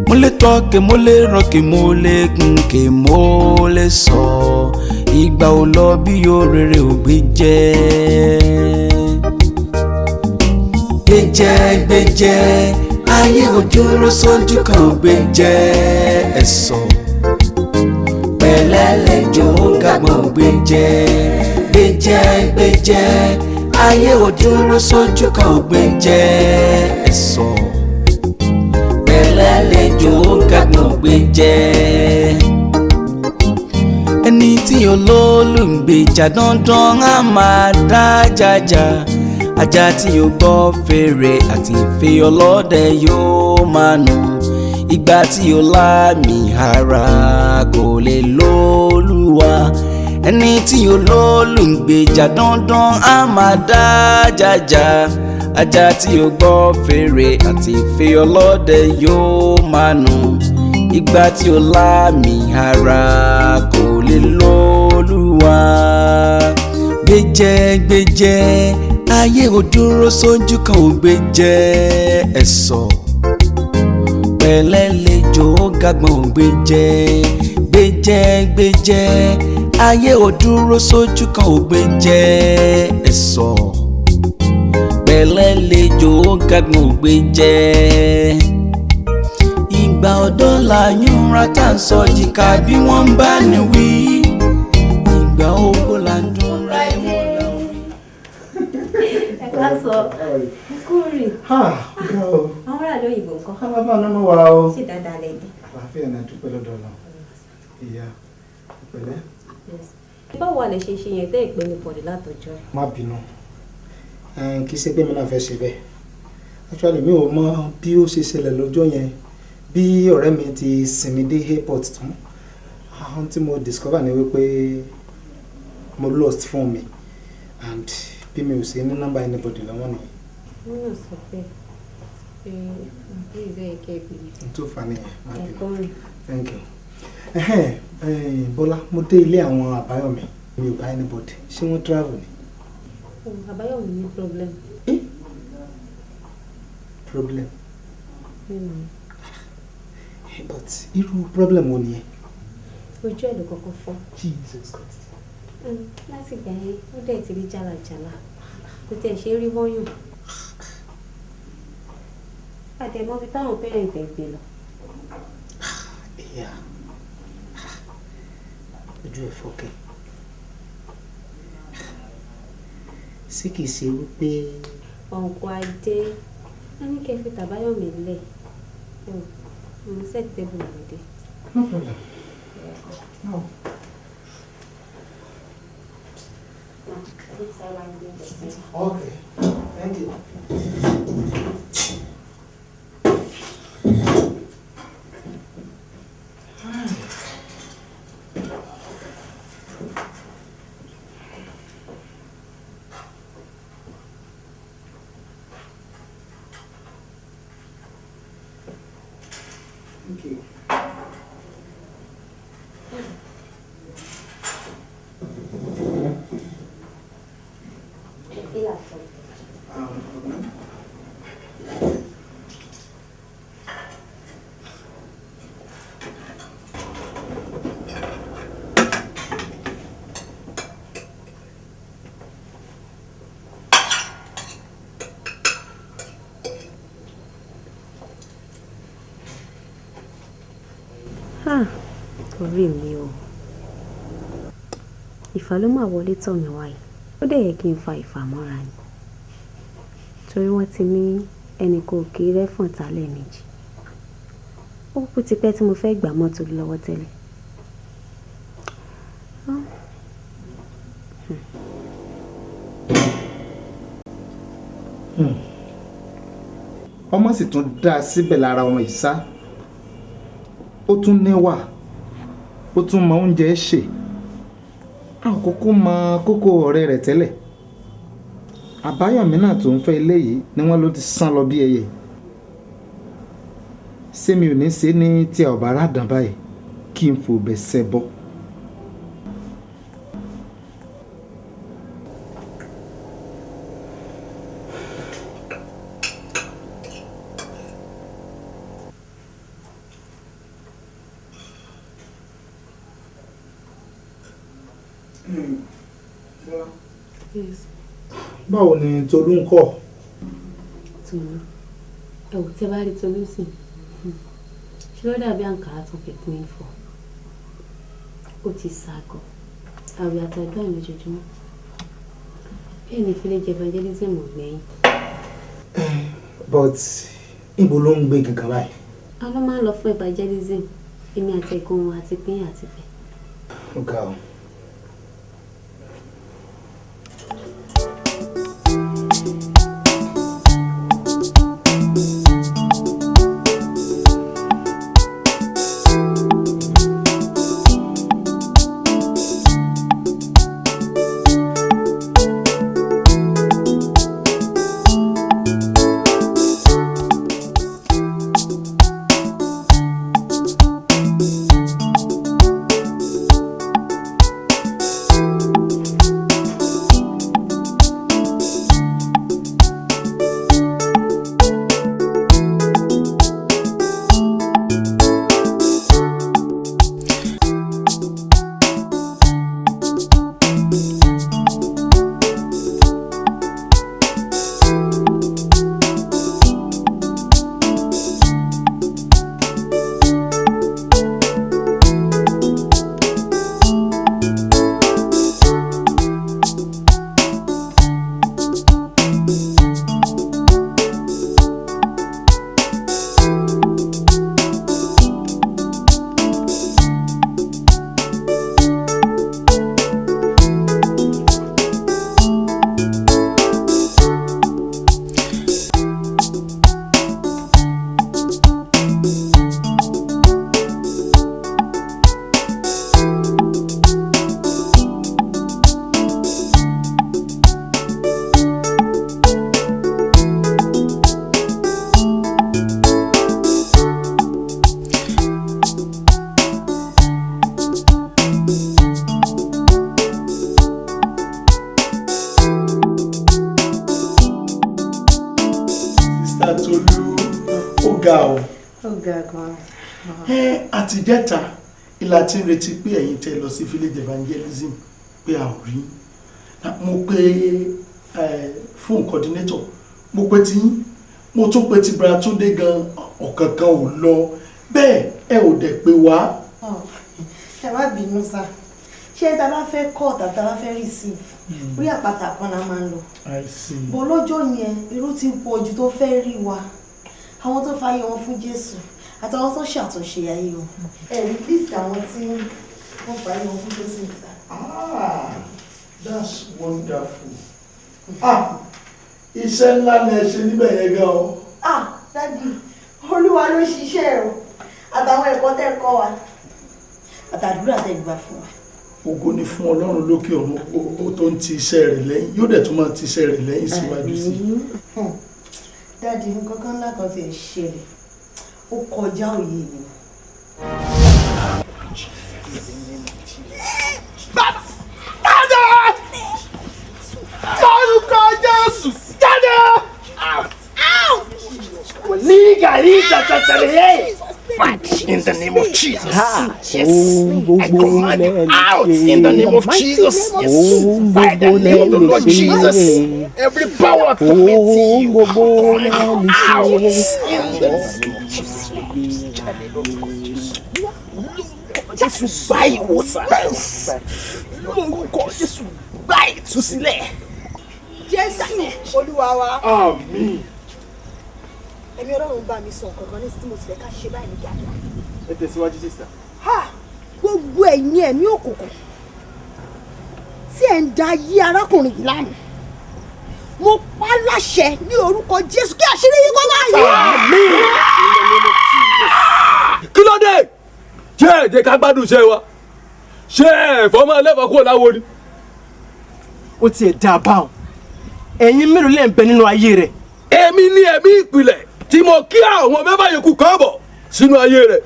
Mo lè tọ́kẹ̀, mo lè rọ́kẹ̀, mo lè gùnkè, mo lè sọ. Ìgbà ò lọ bí òrèrè ò gbé jẹ́. Gbéjẹ́ gbéjẹ́, ayé ò dúró sójú kan, gbéjẹ́ ẹ̀sọ́. Pẹ̀lẹ́ lẹ́jọ́ ó gàgbọ́n, gbéjẹ́ gbéjẹ́ gbéjẹ́, ayé ò dúró sójú kan, gbéjẹ́ ẹ̀sọ́. Pẹ̀lẹ́ lẹ́jọ́ ó gàgbọ́n, gbéjẹ́. Ẹni tí olólùgbèjà dandan á máa dá jàjà, ajá tí ó gbọ́ fèrè àti ìfẹ́ ọlọ́dẹ yóò máa nù. Ìgbà tí ó lámì ara kò lè lólúwa. Ẹni tí olólùgbèjà dandan á máa dá jàjà, ajá tí ó gbọ́ fèrè àti ìfẹ́ ọlọ́dẹ yóò máa nù. Ìgbà tí ó lámì ara kò lè lólúwa. Gbéjẹ́ gbéjẹ́, ayé ò dúró sójú kan ò, gbéjẹ́ ẹ̀sọ́. Pẹ̀lẹ́ lejò ó gàgbọ́n ò, gbéjẹ́ gbéjẹ́ gbéjẹ́, ayé ò dúró sójú kan ò, gbéjẹ́ ẹ̀sọ́. Pẹ̀lẹ́ lejò ó gàgbọ́n ò, gbéjẹ́. Ìgbà ọ̀dọ́ la yúnra tá à ń sọ jìkà bí wọ́n ń bá ní wí. Ìgbà ogbó la ń dúnra ẹ̀wọ̀n la ń wí. Ẹ ká sọ kúrì. Girl, àwọn aráàlú òyìnbó ńkọ́? Alábà náà mọ̀ wá o. Ṣé dáadáa lẹ dé? Àlàáfíà náà, dúpẹ́ lọ́dọ̀ Ọlọ́run. Ìyá, ìpẹ̀lẹ́. Báwo wà lè ṣe ṣe yẹn tẹ́ ìpè ní pọ̀lì látọjọ́ ẹ̀? Má bínú. Kì í ṣe pé mi náà fẹ́ ṣe bẹ́ẹ̀. Actually, mi ò mọ bí ó ṣe ṣẹlẹ̀ lọ́jọ́ yẹn. Bí ọ̀rẹ́ mi ti sinmi dé airport tán, àwọn tí mo discover ni wípé mo lost phone mi and bí mi ò ṣe ní nọ́mbà anybody lọ́wọ́ nìyẹn. Wọ́n náà sọ pé pé please ẹ kẹ́ ẹ pè mí. N tó fà nìyẹn, má bínú. Ẹ̀kọ́ rìn. Thank you. Ẹhẹ́n, Bọ́lá, mo dé ilé àwọn Àbáyọ̀mí, mi ò bá anybody. Ṣé wọ́n travel ni? Àbáyọ̀mí ní problem. Problem? Mm. But irú problem wo nìyẹn? Ojú ẹ̀ ló kọ́kọ́ fọ́. Jesus Christ. Láti ìgbà yẹn, ó dẹ̀ ti rí jálajàla, kò tiẹ̀ ṣe é rí wọ́yùn. Àdèmọ́ fi táwọn parent ẹ̀ gbé lọ. Ìyá, ojú ẹ̀ fọ́kẹ́. Ṣé kìí ṣe wípé Ọ̀nkọ́ Adé, wọ́n ní kẹ́ fi tàbáyọ̀mí lẹ̀. Mo set table mi dé. No problem. No. Okay. Thank you. Thank you. Ah, orí mi o. Ìfà ló máa wọlé tọ̀ mí wáyé. Ó dẹ̀ yẹ kí n fa ìfà mọ́ra ni. Torí wọ́n ti ní ẹnì kò kí rẹ́fọ̀n ta lẹ́ẹ̀mejì. Ó kú tipẹ́ tí mo fẹ́ gbà mọ́tò lọ́wọ́ tẹ́lẹ̀. Ah. Ọmọ sì tún dá síbẹ̀ lára ọmọ ìsá, ó tún níwà, ó tún mọ oúnjẹ ṣe. A ò kúkú mọ kókó ọ̀rẹ́ rẹ̀ tẹ́lẹ̀. Àbáyọ̀mí náà tó ń fẹ́ ilé yìí ni wọ́n ló ti sán lọ bí ẹyẹ. Ṣé mi ò ní ṣe ní tí a ò bá ràdàn báyìí kí n fò bẹ̀ ṣẹbọ? Yes. Báwo ni Tolú ń kọ́? Tolú, ẹ wò, tẹ́ bá rí Tolú sìn, ṣé ló dàbí àǹkárá tó fi pín in fọ? Ó ti ṣàgọ àwẹ̀ àtàdúrà lójoojúmọ́, bẹ́ẹ̀ ni village evangelism ò gbẹ̀yìn. But níbo ló ń gbé gangan báyìí? A ló máa ń lọ fún evangelism, èmi àti ẹ̀gbọ́n wọn àti pín àti pẹ́. Ó ga o. Sister Tolú, ó ga o. Ó ga gan. Ẹ àtijẹ́ta ìlà tí ń retí pé ẹ̀yin tẹ́ lọ sí village evangelism pé a ò rí. Mo pe phone coordinator, mo pe ti yín, mo tún pe ti Bratunde gan, ọ̀kankan ò lọ bẹ́ẹ̀, ẹ ò dẹ̀ pé wá. Ẹ má bínú sá, ṣé tá a bá fẹ́ call tàbí tá a bá fẹ́ receive, orí àpáta kan la máa ń lọ. I see. Bọ́ lọ́jọ́ yẹn, èrò ti pọ̀ jù tó fẹ́ rí wa, àwọn tó fàyè wọn fún Jésù àtàwọn tó ṣàtúnṣe ayé wọn. Ẹ rí list àwọn tí wọ́n fàyè wọn fún Jésù níta. Ah, that's wonderful. Ah, iṣẹ́ ńlá lẹ ṣe níbẹ̀ yẹn gan o. Ah, daddy, Olúwa ló ṣiṣẹ́ o, àtàwọn ẹ̀kọ́ tẹ́ kọ́ wa àtàdúrà tẹ́ gbà fún wa. Ògo ni fún Ọlọ́run lókè ọ̀run ó tó ń ti iṣẹ́ rẹ̀ lẹ́yìn, yóò dẹ̀ tún máa ti iṣẹ́ rẹ̀ lẹ́yìn síwájú sí i. Daddy, nǹkan kan ńlá kan ti ẹ̀ ṣẹlẹ̀, ó kọjá òye mi. Jáde! Lórúkọ Jésù, jáde! Liga, in the name of Jesus. Yes. I command you out in the name of Jesus. Yes. By the name of the Lord Jesus. Every power tormenting you, I command you out in the name of Jesus. Jésù, gba ìwòsàn. Lórúkọ Jésù, gba ìtúsílẹ̀. Jésù Olúwa wa. Àmín. Ẹ̀mí Ọlọ́run bá mi sọ nǹkan kan ní tí mo sì fẹ́ ká ṣe báyìí ní kíákíá. Ẹ tẹ̀síwájú, sister. Ha! Gbogbo ẹ̀yin ẹ̀mí òkùnkùn tí ẹ̀ ń da ayé arákùnrin yìí láàmú, mo pa á láṣẹ ní orúkọ Jésù kí àṣírí yín kó máa yọ. Kí ló dé? Ṣé ẹ jẹ́ ká gbádùn iṣẹ́ wa? Ṣé ẹ̀fọ́ máa lẹ́fọ̀ọ́ kúrò láwo ni? Ó tiẹ̀ dá a báwọn, ẹ̀yin mélòó lẹ́ ń bẹ nínú ayé rẹ̀? Èmi ní ẹ̀mí ìpìlẹ̀ tí mo kí àwọn mẹ́fà yòókù káàbọ̀ sínú ayé rẹ̀.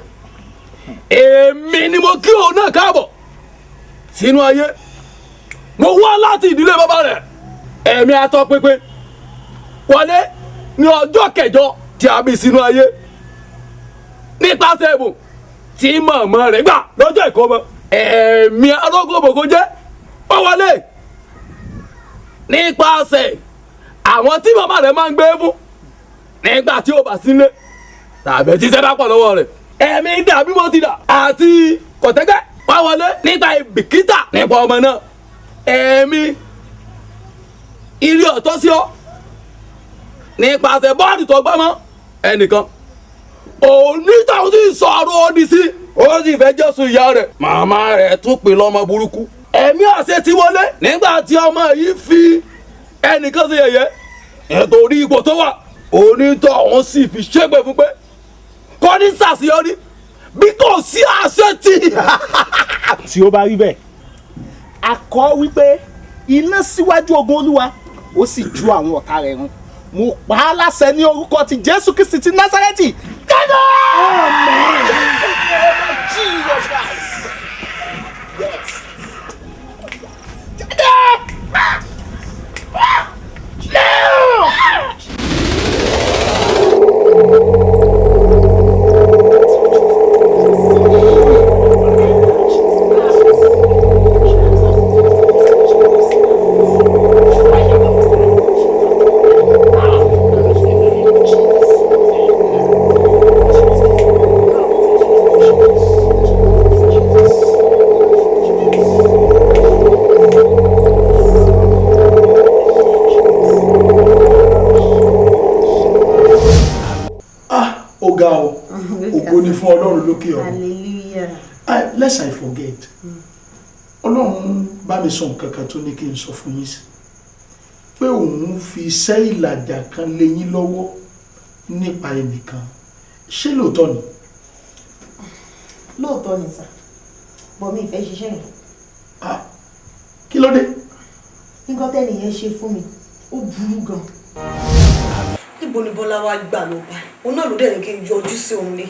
Èmi ni mo kí òun náà káàbọ̀ sínú ayé. Mo wá láti ìdílé bàbá rẹ̀, ẹ̀mí atọ́pinpin wọlé ní ọjọ́ kẹjọ tí a bí sínú ayé nípasẹ̀ ẹ̀bùn tí màmá rẹ̀ gbà lọ́jọ́ ìkómọ. Ẹ̀mí arógóbògó jẹ́ Nípasẹ̀ àwọn tí màmá rẹ̀ máa ń gbé fún nígbà tí ó bá sílé tàbí tí sẹ́dá pọ̀ lọ́wọ́ rẹ̀. Ẹ̀mí dàbí mo ti dà àti kọ̀tẹ́gbẹ́ wá wọlé nípa ìbìkítà nípa ọmọ náà. Ẹ̀mí ilé ọ̀tọ́ sí ọ nípasẹ̀ bọ́ọ̀dù tó gbọ́ mọ́ ẹnìkan onítàwọn tí sọ̀rọ̀ òdì sí ó sì fẹ́ jésù ìyá rẹ̀ màmá rẹ̀ tún pè lọ́mọ burúkú. Ẹ̀mí ọ̀sẹ̀ ti wọlé nígbà tí ọmọ yìí fi ẹnìkan sí yẹ̀yẹ́ nítorí ipò tó wà onítọ̀hún sì fi ṣépè fún pé kò ní ṣàṣeyọrí bí kò sí àṣẹ tì. Tí ó bá rí bẹ́ẹ̀, a kọ wípé iná síwájú ogun Olúwa ó sì ju àwọn ọ̀tá rẹ̀ run. Mo pa á láṣẹ ní orúkọ ti Jésù Kristi ti Násárẹ́tì. Jáde! Jesus Christ. Yes. Jáde! Now! Ó ga o, ògo ni fún Ọlọ́run lókè ọ̀run. Hallelujah. Lest I forget, Ọlọ́run bá mi sọ nǹkan kan tó ní kí n sọ fún yín sí pé òun fi iṣẹ́ ìlàjà kan lé yín lọ́wọ́ nípa ẹnìkan. Ṣé lóòótọ́ ni? Lóòótọ́ ni sà, bọ̀ mi ìfẹ́ ṣiṣẹ́ yẹn. Kí ló dé? Nǹkan tẹ́nìyẹn ṣe fún mi ó burú gan. Níbo ni Bọ́lá wá gbà ló bá? Òun náà ló dẹ̀ ní kí n yọjú sí òun ni.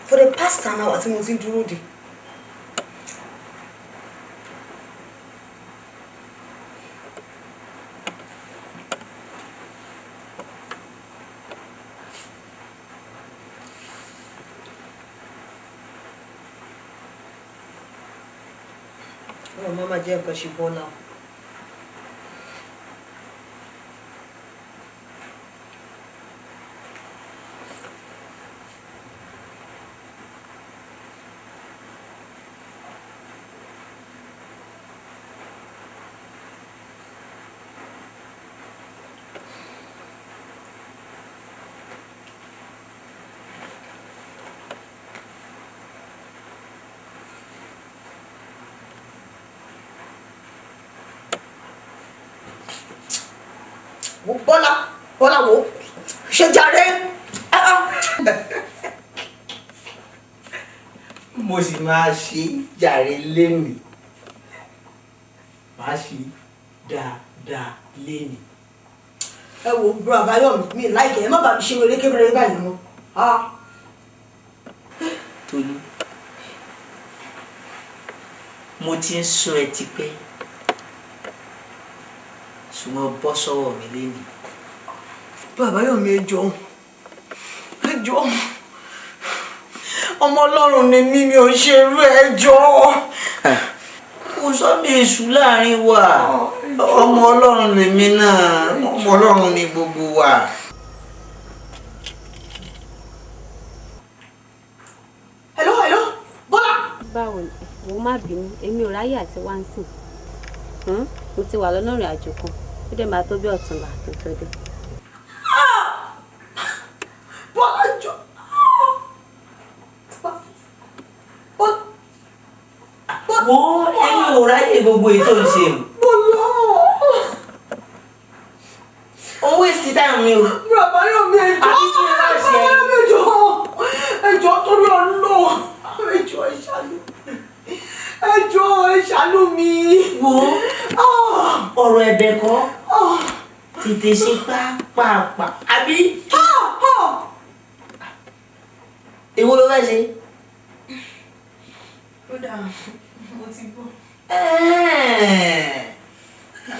For the past an hour tí mo ti ń dúró dè. Ọlọ́run má má jẹ́ nǹkan ṣe Bọ́lá o. Wo Bọ́lá, Bọ́lá wo ṣe jàre. Mo sì máa ṣe jàre lénìí, máa ṣe dáadáa lénìí. Ẹ wo bro Àbáyọ̀mí, mi láìkẹ́ ẹ má bàa mi ṣe eré kébèrè báyìí mọ́. Tolú, mo ti ń sọ ẹ tipẹ́, ṣùgbọ́n bọ́ sọ́wọ́ mi lénìí. Bro Àbáyọ̀mí, ẹ jọ̀ọ́, ẹ jọ̀ọ́, ọmọ Ọlọ́run ni mí, mi ò ṣe irú ẹ, jọ̀ọ́. Kò sọ́mi èṣù láàrin wa, ọmọ Ọlọ́run lèmi náà, ọmọ Ọlọ́run ni gbogbo wa. Hello, hello, Bọ́lá. Báwo ni? Mo má bínú, èmi ò ráyè àti wá ń sìn. Mo ti wà lọ́nà ìrìn àjò kan, ó dẹ̀ máa tó bí ọ̀túnla kí n tó dé. Bọ́lá jọ. Wo èmi ò ráyè gbogbo ètò ìṣe o. Bọ́lá. Òun waste time mi o. Bro Àbáyọ̀mí, ẹ jọ̀ọ́. Àbí kí ni wọ́n ṣe? Bro Àbáyọ̀mí, ẹ jọ̀ọ́. Ẹ jọ̀ọ́ torí Ọlọ́run. Ẹ jọ̀ọ́, ẹ ṣàánú mi. Ẹ jọ̀ọ́, ẹ ṣàánú mi. Wo ọ̀rọ̀ ẹ̀bẹ̀ kọ́ tètè ṣe pápápá àbí. Èwo ló fẹ́ ṣe? Ó dáa, mo ti gbọ́.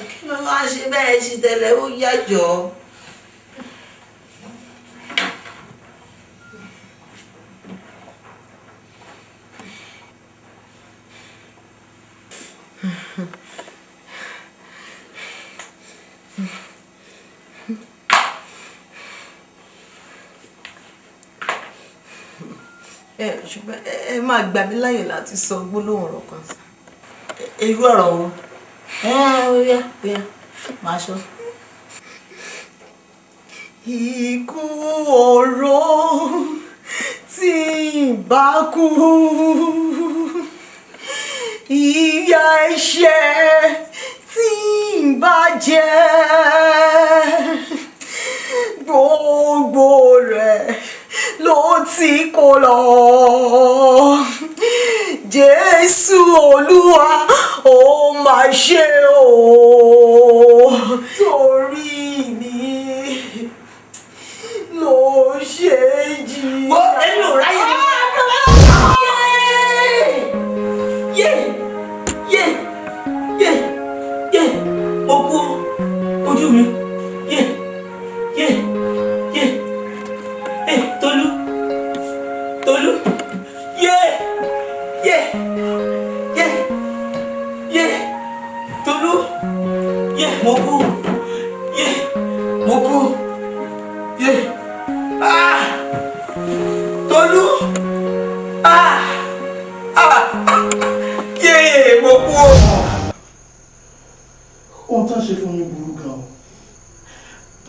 Kí ló máa ṣe bẹ́ẹ̀ ṣe tẹ́lẹ̀ ó yájọ́. Ẹ ṣùgbọ́n ẹ máa gbà mí láyè láti sọ gbólóhùn ọ̀rọ̀ kan. Irú ọ̀rọ̀ wo? Ẹ ó yá ó yá máa sọ. Ikú oró tí ń bá kú, ìyà ẹ̀ṣẹ̀ tí ń bá jẹ, gbogbo rẹ̀ ló ti kó lọ. Jésù Olúwa ó máa ṣe o, torí mi ló ṣe jìyà. Wo èmi ò ráyè ní. Yé yé yé yé mo kú ojú mi yé yé yé ẹ Tolú Tolú yé yé yé yé Tolú yé mo kú yé mo kú yé ah Tolú ah ah yé mo kú o. Ohun tó ń ṣe fún yín burú gan o,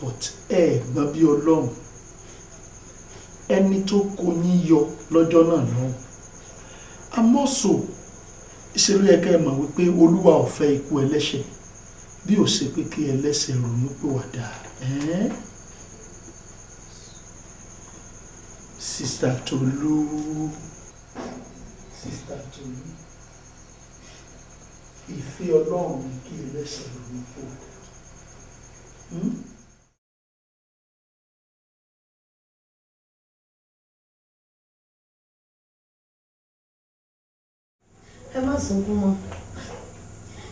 but ẹ gbọ́n bí Ọlọ́run. Ẹni tó kó yín yọ lọ́jọ́ náà lọ́hùn, àmọ́ so ṣe ló yẹ ká ẹ mọ̀ wípé Olúwa ò fẹ́ ikú ẹlẹ́ṣẹ̀ bí ò ṣe pé kí ẹlẹ́ṣẹ̀ ronú pìwàdà. Sister Tolú, Sister Tolú, ìfẹ́ Ọlọ́run ni kí ẹlẹ́ṣẹ̀ ronú pìwàdà. Ẹ má sunkún mọ́.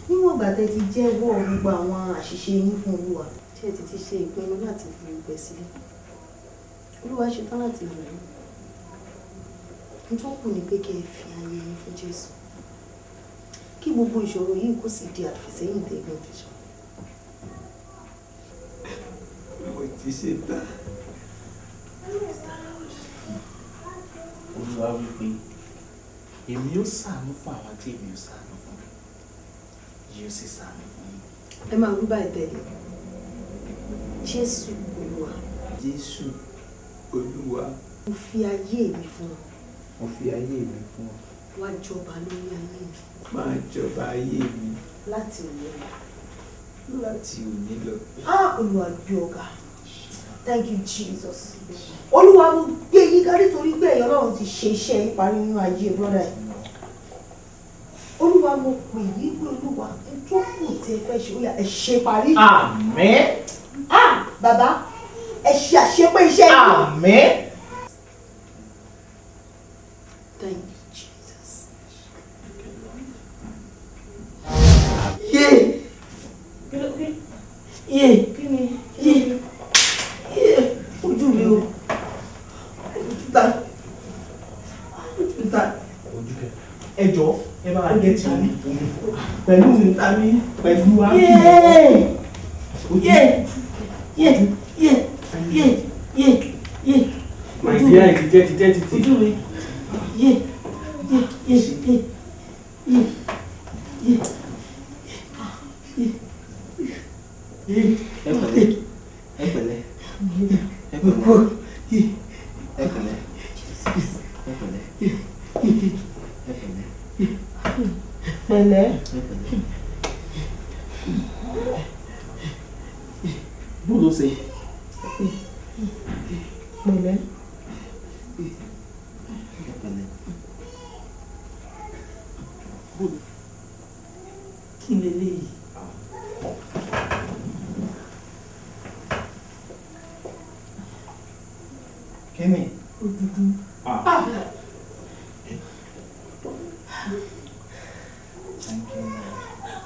Níwọ̀n ìgbà tẹ́ ti jẹ́wọ́ gbogbo àwọn àṣìṣe yín fún Olúwa, tí ẹ ti ti ṣe ìpinnu láti fi gbogbo ẹ̀ sílẹ̀, Olúwa ṣetán láti lò yín. Ohun tó kù ni pé kí ẹ fi ayé yín fún Jésù, kí gbogbo ìṣòro yìí kó sì di àfìsẹ́yìn tẹ́gbọ́n fi sọ. Mo ti ṣe tán. Olúwa wípé èmi ó ṣàánú fún àwọn tí èmi ó ṣàánú fún, yóò sì ṣàánú fún yín. Ẹ máa wí báyìí tẹ̀lé. Jésù Olúwa. Jésù Olúwa. Mo fi ayé mi fún ọ. Mo fi ayé mi fún ọ. Wá jọba lórí ayé mi. Máa jọba ayé mi. Láti òní lọ. Láti òní lọ. Ah, Olúwa gbé ọ̀gá. Thank you, Jesus. Olúwa mo gbé yín ga nítorí pé ẹ̀yin Ọlọ́run ti ṣe iṣẹ́ yín parí nínú ayé brọ́dà yìí. Olúwa mo pè yín pé Olúwa n tó kù tí ẹ fẹ́ ṣe ó yá ẹ ṣe parí. Àmín. Ah, bàbá ẹ ṣe àṣepé iṣẹ́ yín. Àmín. Thank you, Jesus. Yé yé yé yé ojú mi o, ojú ta, ojú ta. Ẹ jọ̀ọ́ ẹ bá wa gẹ́tì omi pẹ̀lú pẹ̀lú Yé yé yé yé yé yé yé. Nàìjíríà ti jẹ́ ti jẹ́ ti ti. Ojú mi yé yé yé yé yé yé yé. Ẹ pẹ̀lẹ́, ẹ pẹ̀lẹ́, ẹ pẹ̀lẹ́, ẹ pẹ̀lẹ́, ẹ pẹ̀lẹ́, ẹ pẹ̀lẹ́. Pẹ̀lẹ́. Bó ló ṣe? Pẹ̀lẹ́. Ẹ pẹ̀lẹ́. Kí leléyìí? Kí ni? Ó dúdú.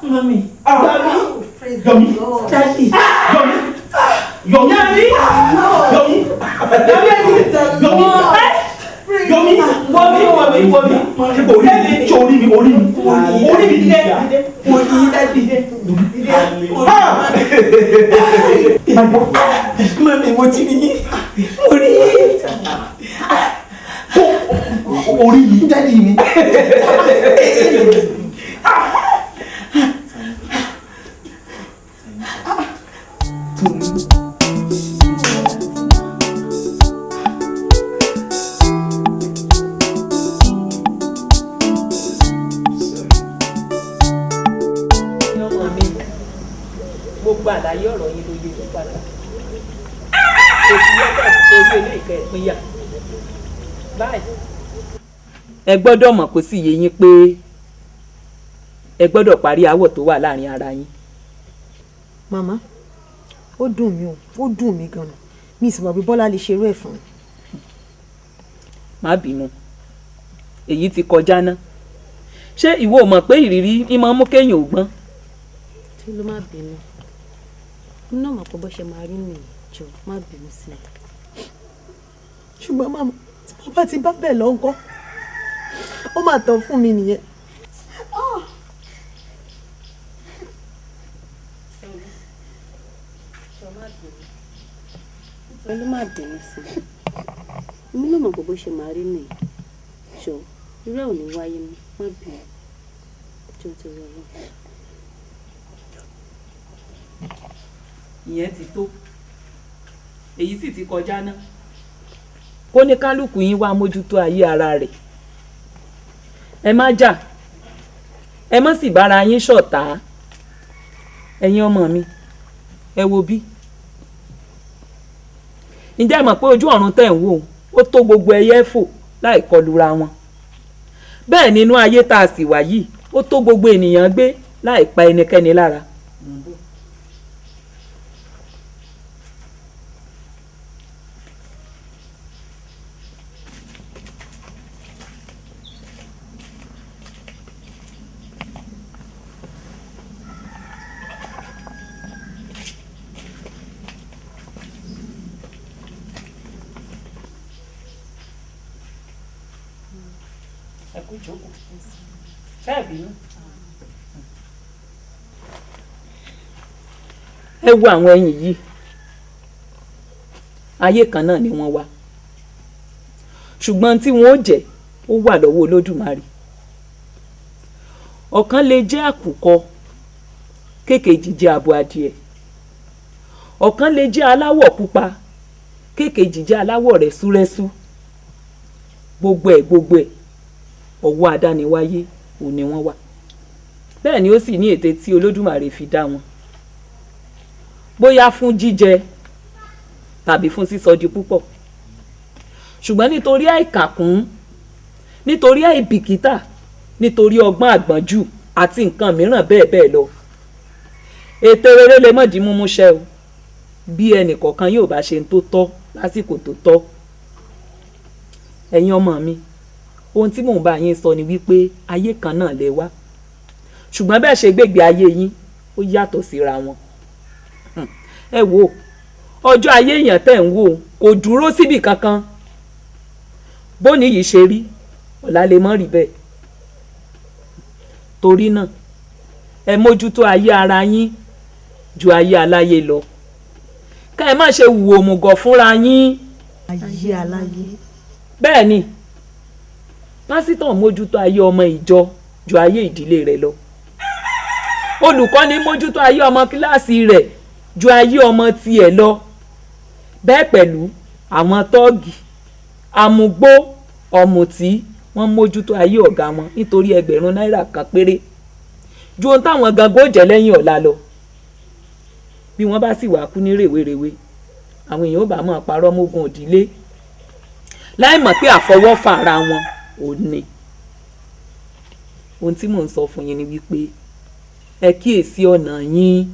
Mami. Yomi. Yomi. Daddy. Yomi. Yomi. Yomi. Yomi. Yomi. Yomi. Yomi. Yomi. Ṣé kò rí mi? Ṣé orí mi? Orí mi. Orí mi dídẹ́. Orí daddy. Mami, mo ti rí yín. Mo rí yín. Orí mi. Daddy mi. Gbogbo àlàyé ọ̀rọ̀ yín ló yé mi padà. Kò sí yẹ́pẹ̀ torí eléyìí kẹ́ ẹ̀ pínyà. Báyìí. Ẹ gbọ́dọ̀ mọ̀ kó sì yé yín pé ẹ gbọ́dọ̀ parí aáwọ̀ tó wà láàrin ara yín. Màmá, ó dùn mí o, ó dùn mí gan-an. Mi sì mọ̀ bí Bọ́lá lè ṣerú ẹ̀ fún mi. Má bínú, èyí ti kọjá ná. Ṣé ìwọ ò mọ̀ pé ìrírí ní máa ń mú kéèyàn ò gbọ́n? Tolú, má bínú. Mo náà mọ̀ pé bó ṣe máa rí nìyẹn, jọ má bínú sí mi. Ṣùgbọ́n màmá, tí mo bá ti bá bẹ̀ lọ ńkọ́, ó máa tán fún mi nìyẹn. Tolú, má bínú sí mi. Èmi náà mọ̀ pé bó ṣe máa rí nìyẹn. Jọ, irú ẹ̀ ò ní wáyé mọ́, má bínú. Jọ torí Ọlọ́run. Ìyẹn ti tó, èyí sì ti kọjá ná. Kó ní kálukú yín wá mójútó ayé ara rẹ̀. Ẹ má jà, ẹ má sì bára yín ṣọ̀tá. Ẹ̀yin ọmọ mi, ẹ wo bí. Ǹjẹ́ ẹ mọ̀ pé ojú ọ̀run tẹ̀ ń wò ó tó gbogbo ẹyẹ fò láì kọlura wọn? Bẹ́ẹ̀ nínú ayé tá a sì wà yìí, ó tó gbogbo ènìyàn gbé láì pa ẹnikẹ́ni lára. Ẹ kú ìjókòó. Ṣé ẹ bínú? Ẹ wo àwọn ẹyin yìí, ayé kan náà ni wọ́n wá, ṣùgbọ́n tí wọ́n ó jẹ́ ó wà lọ́wọ́ Olódùmarè. Ọ̀kan lè jẹ́ àkùkọ, kékejì jẹ́ abo adìẹ. Ọ̀kan lè jẹ́ aláwọ̀ pupa, kékejì jẹ́ aláwọ̀ rẹ́súrẹ́sú. Gbogbo ẹ̀ gbogbo ẹ̀ ọwọ́ adániwáyé ò ní wọ́n wà. Bẹ́ẹ̀ ni ó sì ní ète tí Olódùmarè fi dá wọn, bóyá fún jíjẹ tàbí fún sísọ di púpọ̀. Ṣùgbọ́n nítorí àìkàkún, nítorí àìbìkítà, nítorí ọgbọ́n àgbọ́njù àti nǹkan mìíràn bẹ́ẹ̀ bẹ́ẹ̀ lọ, ète rere lè má di múmú ṣẹ o, bí ẹnì kọ̀ọ̀kan yóò bá ṣe ń tó tọ́ lásìkò tó tọ́. Ẹ̀yin ọmọ mi, ohun tí mò ń bá yín sọ ni wípé ayé kan náà lè wá, ṣùgbọ́n bẹ́ẹ̀ ṣe gbégbé ayé yín ó yàtọ̀ síra wọn. Ẹ wo ọjọ́ ayé èèyàn tẹ̀ ń wò kò dúró síbì kankan. Bóní yìí ṣe rí, ọ̀la lè mọ́ rí bẹ́ẹ̀. Torí náà, ẹ mójútó ayé ara yín ju ayé aláyé lọ. Ká ẹ má ṣe wù òmùgọ̀ fúnra yín. Ayé aláyé. Bẹ́ẹ̀ ni, pásítọ̀ mójútó ayé ọmọ ìjọ ju ayé ìdílé rẹ̀ lọ. Olùkọ́ni mójútó ayé ọmọ kíláàsì rẹ̀ ju ayé ọmọ tiẹ̀ lọ. Bẹ́ẹ̀ pẹ̀lú àwọn tọ́ọ̀gì, amúgbó, ọ̀mùtí, wọ́n mójútó ayé ọ̀gá wọn nítorí 1,000 náírà kan péré ju ohun táwọn gangan ó jẹ́ lẹ́yìn ọ̀la lọ. Bí wọ́n bá sì wá kú ní rèwerèwe, àwọn èèyàn ó bá máa parọ́ mógun òdílé láì mọ̀ pé àfọwọ́fà ara wọn ò ní. Ohun tí mò ń sọ fún yín ni wípé ẹ kíyèsí ọ̀nà yín.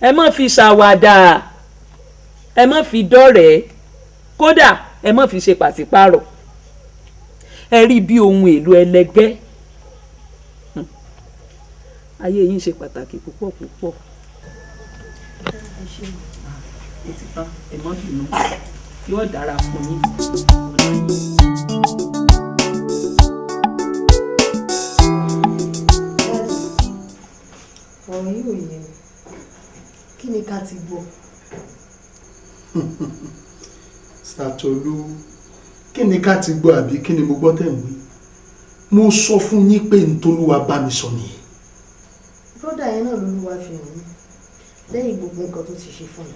Ẹ má fi ṣàwàdà, ẹ má fi dọ́rẹ̀ẹ́, kódà ẹ má fi ṣe pàṣípàrọ̀. Ẹ rí bí ohun èlò ẹlẹgẹ́. Ayé yín ṣe pàtàkì púpọ̀ púpọ̀. Ẹ ti tán, ẹ má bínú, yóò dára fún yín. Ọ̀rọ̀ yìí ò yé mi. Kí ni ká ti gbọ́? Sàtolú, Kí ni ká ti gbọ́ àbí kí ni mo gbọ́ tẹ̀ ń wí? Mo sọ fún yín pé ntolúwa bá mi sọ nìyẹn. Brọ́dà yẹn náà lolúwa fi hàn mí lẹ́yìn gbogbo nǹkan tó ti ṣe fún mi.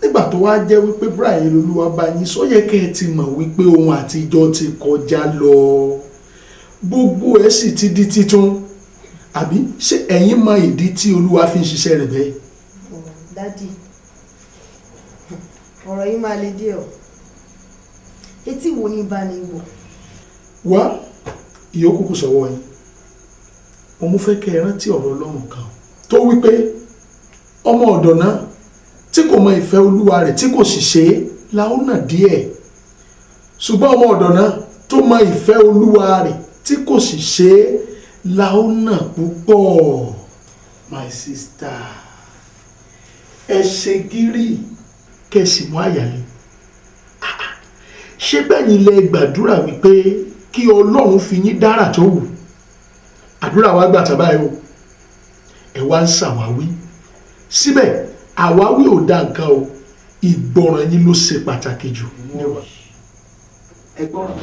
Nígbà tó wá jẹ́ wípé Brian lolúwa bá yín sọ, yẹ kẹ́ ẹ ti mọ̀ wípé ohun àtijọ́ ti kọjá lọ, gbogbo ẹ̀ sì ti di titun. Àbí ṣé ẹ̀yin mọ ìdí tí olúwa fi ń ṣiṣẹ́ rẹ̀ bẹ́ẹ̀? Dádì, ọ̀rọ̀ yìí máa le díẹ̀ o. Etí wo ni bá ní wò? Wá, ìyókù kù sọ́wọ́ yín. Mo mú fẹ́ kẹ́ ẹ rántí ọ̀rọ̀ Ọlọ́run kan tó wípé ọmọ ọ̀dọ̀ náà tí kò mọ ìfẹ́ olúwa rẹ̀ tí kò sì ṣe é láónà díẹ̀, ṣùgbọ́n ọmọ ọ̀dọ̀ náà tó mọ ìfẹ́ olúwa rẹ̀ tí kò sì ṣe é láónà púpọ̀. My sister, ẹ ṣe gírí kẹsì mú àyàlé. Ṣé bẹ́yìn lẹ gbàdúrà wípé kí Ọlọ́run fi yín dára tó wù? Àdúrà wa gbà tàbá ẹ o, ẹ wá ń ṣàwáwí. Síbẹ̀ àwáwí ò dá nǹkan o, ìgbọràn yín ló ṣe pàtàkì jù. Ẹ gbọ́ràn.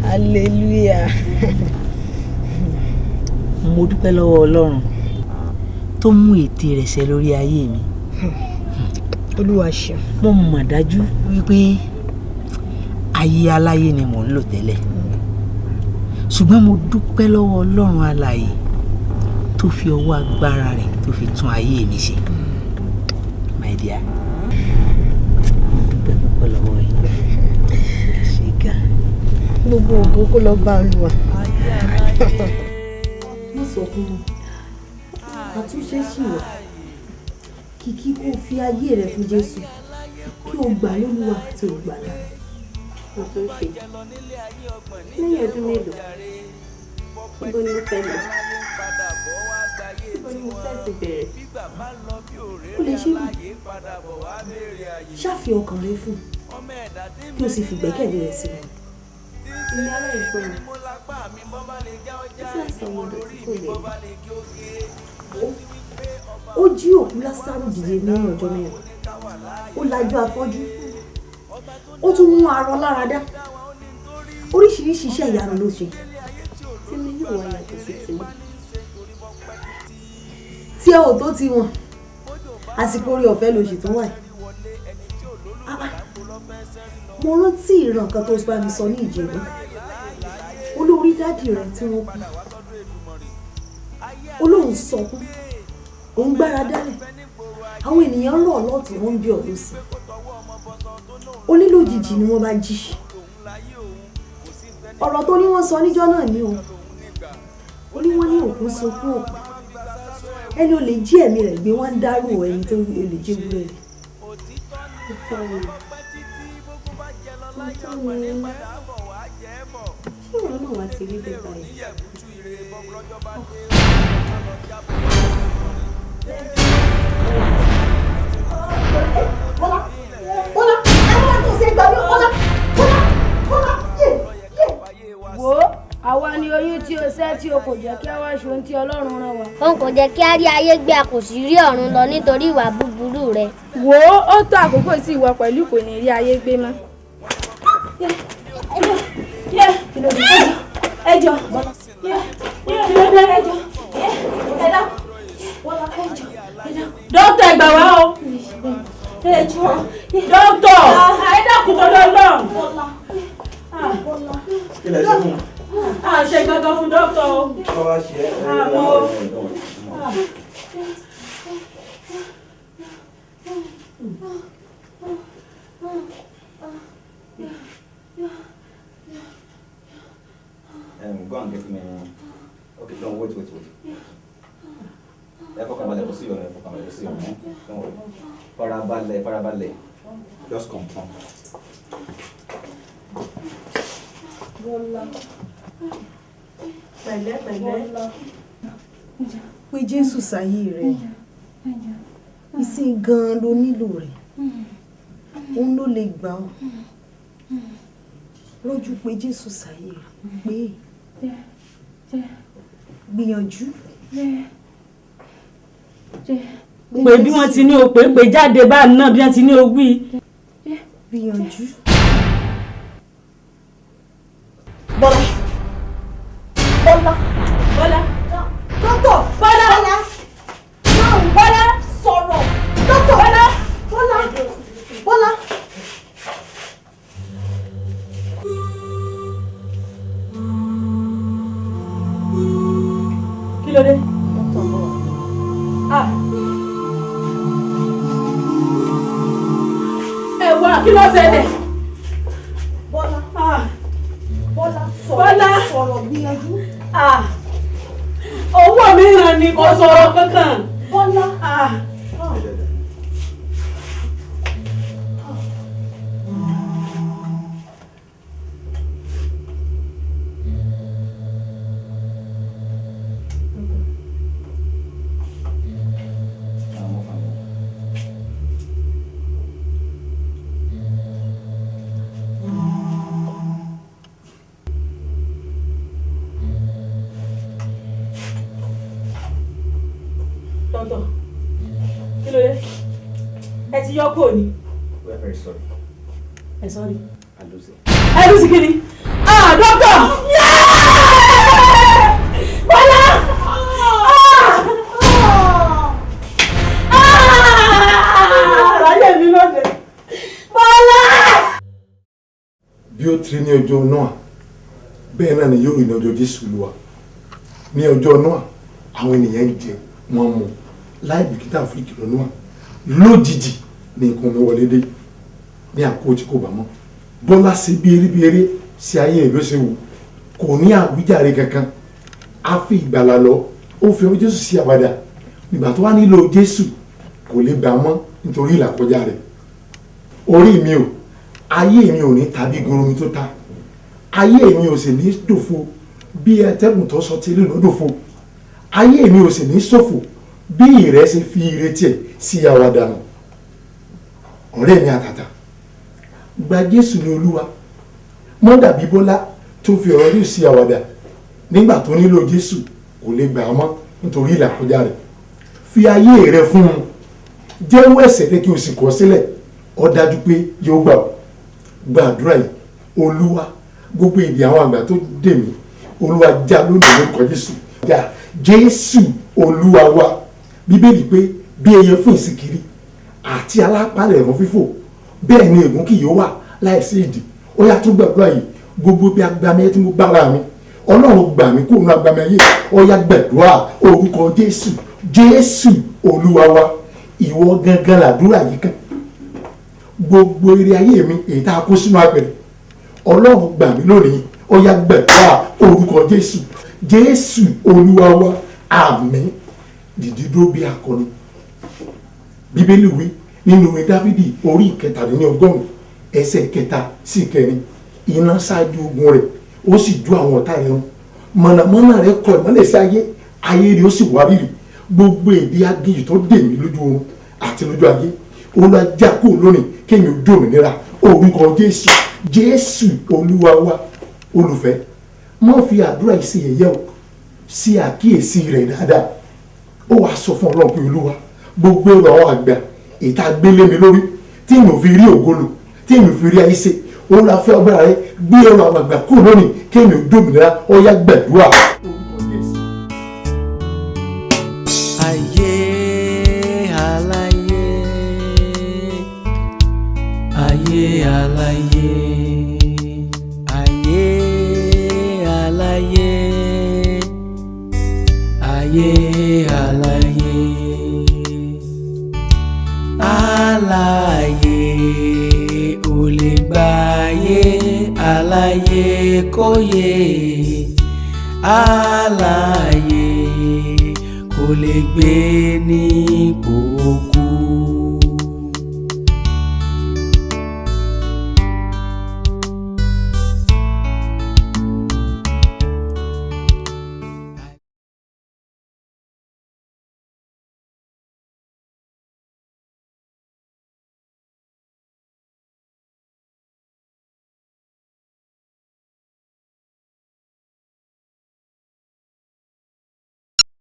Hallelujah. Mo dúpẹ́ lọ́wọ́ Ọlọ́run tó mú ète rẹ̀ ṣẹ lórí ayé mi. Olúwa ṣeun. Mo mọ̀ dájú wípé ayé aláyé ni mò ń lò tẹ́lẹ̀, ṣùgbọ́n mo dúpẹ́ lọ́wọ́ Ọlọ́run alààyè tó fi ọwọ́ agbára rẹ̀ tó fi tún ayé mi ṣe. My dear, mo dúpẹ́ púpọ̀ lọ́wọ́ yín. Ẹ ṣé gan. Gbogbo ògo kó lọ bá Olúwa. Má sọkún mọ́, àtúnṣe sì wà. Kìkì kó fi ayé rẹ fún Jésù, kí o gbà lólúwa àti olùgbàlà. Àtúnṣe lẹ́yìn ọdún mélòó? Ibo ni mo fẹ́ lọ? Ibo ni mo fẹ́ ti bẹ̀rẹ̀? O lè ṣe é, ṣáfi ọkàn rẹ fún kí o sì fìgbẹ́kẹ̀lé rẹ sílẹ̀. Ilé aláìgbọràn, ó sì àìsàn ọmọdé tí kò lè rí. Ó jí òkú Lásárù dìde ní ọjọ́ mẹ́rin, ó lajú afọ́jú, ó tún mú arọ lára dá. Oríṣiríṣi iṣẹ́ ìyanu ló ṣe. Tí mi yóò wá yàtọ̀ sí tiwọn. Tí ẹ ò tó ti wọn, àsìkò orí ọ̀fẹ́ ló ṣì tún wà. Mo rántí ìran kan tó bá mi sọ ní Ìjẹ̀bú. Olórí dádì rẹ̀ tí wọ́n kú, olóhùn sọkún, òun gbára dálẹ̀, àwọn ènìyàn rọ̀ lọ́tún, wọ́n ń bí ọ̀dọ́ sí i. Onílòjijì ni wọ́n bá jí. Ọ̀rọ̀ tó ní wọ́n sọ níjọ́ náà ni o. Ó ní wọ́n ní òkú sunkún òkú, ẹni ó lè jí ẹ̀mí rẹ̀ gbé, wọ́n ń dárò ẹni tó lè jí ewúrẹ́ rẹ̀. Òótọ́ ni, ṣé ọ̀rọ̀ náà wá ti rí bẹ́ẹ̀ báyìí? Bọ́lá, Bọ́lá, ẹ wọ́n tó ṣe gbà mí, Bọ́lá, Bọ́lá, Bọ́lá, yé, yé. Wo àwa ni oyún tí o ṣẹ́ tí o kò jẹ́ kí a wá ṣe ohun tí Ọlọ́run rán wa. Òun kò jẹ́ kí a rí ayé gbé, a kò sì rí ọ̀run lọ nítorí ìwà búburú rẹ. Wo ó tó àkókò tí ìwọ pẹ̀lú kò ní rí ayé gbé mọ́. Ẹ jọ̀ọ́, ẹ jọ̀ọ́, ẹ dákun, ẹ jọ̀ọ́, ẹ dákun. Dókítà, ẹ gbà wá o. Ẹ jọ̀ọ́. Dókítà, ẹ dákun tó lọ lọ. Kí lẹ ṣe fún un? À ṣe gangan fún dókítà o. Kọ́ wá ṣe é. Àmọ́. sí ọ̀hún. Don't worry. Farabalẹ̀, farabalẹ̀. Just confirm. Bọ́lá. Pẹ̀lẹ́ pẹ̀lẹ́. Pé Jésù sáyé rẹ̀. Ìsìn gan-an ló nílò rẹ̀. Òun ló lè gbà ọ́. Lójú pé Jésù sáyé rẹ̀. Pé gbìyànjú. Pé bí wọ́n ti ní o pé pé jáde bá náà bí wọ́n ti ní o wí. Gbìyànjú. Bọ́lá. Bọ́lá. Bọ́lá. Dọ́tọ̀. Bọ́lá. Bọ́lá. Bọ́lá. Sọ̀rọ̀. Dọ́tọ̀. Bọ́lá. Bọ́lá. Bọ́lá. Kí ló dé? Ah. Ẹ wá, kí ló ṣẹlẹ̀? Bọ́lá. Ah. Bọ́lá. Bọ́lá. Sọ̀rọ̀ gbìyànjú. Ah. Owó mi ràn ní kò sọ̀rọ̀ kankan. Bọ́lá. Ah. Tọ̀tọ̀. Kí ló dé? Ẹ ti yọ kúrò ni. We are very sorry. Ẹ sọ́rí. I lose it. Ẹ lù sí kí ni? Ah, dọ́kítọ̀! Bọ́lá! Ah! Ayé mi lóde. Bọ́lá! Bí ó ti rí ní ọjọ́ Nóà, bẹ́ẹ̀ náà ni yóò rí ní ọjọ́ Jésù Olúwa. Ní ọjọ́ Nóà, àwọn ènìyàn jẹ, wọ́n mu, láì bìkítà fún ìkìlọ̀ Nóà. Lójijì ni nǹkan omi wọlé dé ní àkókò tí kò bá mọ́. Bọ́lá ṣe bí eré bí eré sí ayé ẹ̀ bí ó ṣe wù. Kò ní àwíjàre kankan. A fi ìgbàlà lọ, ó fi ọwọ́ Jésù sí àwàdà. Ìgbà tó wá nílò Jésù kò lè gbà mọ́ nítorí ìlàkọjá rẹ̀. Orí mi ò, ayé mi ò ní tàbí goromi tó ta. Ayé mi ò sì ní dòfo bí atẹ́gùn tó sọ ti lónìí dòfo. Ayé mi ò sì ní ṣòfò bí ìrẹ́ ṣe fi ìrètí ẹ̀ sí àwàdà nù. Ọ̀rẹ́ mi àtàtà, gba Jésù ní Olúwa. Mọ́ dàbí Bọ́lá tó fi ọ̀rọ̀ yìí sí àwàdà. Nígbà tó nílò Jésù kò lè gbà á mọ́ nítorí ìlàkọjá rẹ̀. Fi ayé rẹ fún un. Jẹ́wọ́ ẹ̀ṣẹ̀ rẹ kí o sì kọ̀ sílẹ̀. Ó dájú pé yóò gbà ọ́. Gba àdúrà yìí. Olúwa, gbogbo èdè àwọn àgbà tó dè mí, Olúwa já lónìí lórúkọ Jésù. Já Jésù Olúwa wa. Bíbélì pé bí ẹyẹ fún ìsìnkiri àti alápálẹ̀ ẹ̀fọn fífò, bẹ́ẹ̀ ni ègún kì yóò wà láìsí ìdí. Ó yá, tún gbàdúrà yìí. Gbogbo bí agbami tí mo gbára mi, Ọlọ́run gbà mí kúrò nínú agbami ayé. Ó yá, gbàdúrà orúkọ Jésù. Jésù Olúwa wa. Ìwọ gangan làdúrà yìí kàn. Gbogbo eré ayé mi èyí tá a kó sínú apẹ̀rẹ̀, Ọlọ́run gbà mí lónìí. Ó yá, gbàdúrà orúkọ Jésù. Jésù Olúwa wa. Àmín. Dìde dúró bí akọni. Bíbélì wí nínú ìwé Dáfídì orí 183 ẹsẹ̀ 3 sí 4, iná ṣáájú ogun rẹ̀, ó sì ju àwọn ọ̀tá rẹ̀ run. Mọ̀nàmọ́ná rẹ̀ kọ ìmọ́lẹ̀ sí ayé, ayé rẹ̀ ó sì wárìrì. Gbogbo èdè aginjù tó dè mí lójú oorun àti lójú ayé, Olúwa já kúrò lónìí kéèyàn ojú òmìnira orúkọ Jésù. Jésù Olúwa wa. Olùfẹ́, má fi àdúrà yìí sí yẹ̀yẹ́ o, sí àkíyèsí rẹ̀ dáadáa. Ó wàá sọ fún Ọlọ́run pé Olúwa, gbogbo èrò àwọn àgbà ìta gbélé mi lórí tí mi ò fi rí ògolo, tí mi ò fi rí ayé ṣe, òun la fẹ́ ọgbẹ́ra rẹ gbé ẹrù àwọn àgbà kúrò lónìí kéèmì ò dòmìnira. Ó yá, gbàdúrà. Ayé aláyé, ayé aláyé, ayé aláyé, ayé aláyé, aláyé ò lè gbáyé aláyé kóyè, aláyé kò lè gbé ní kókó.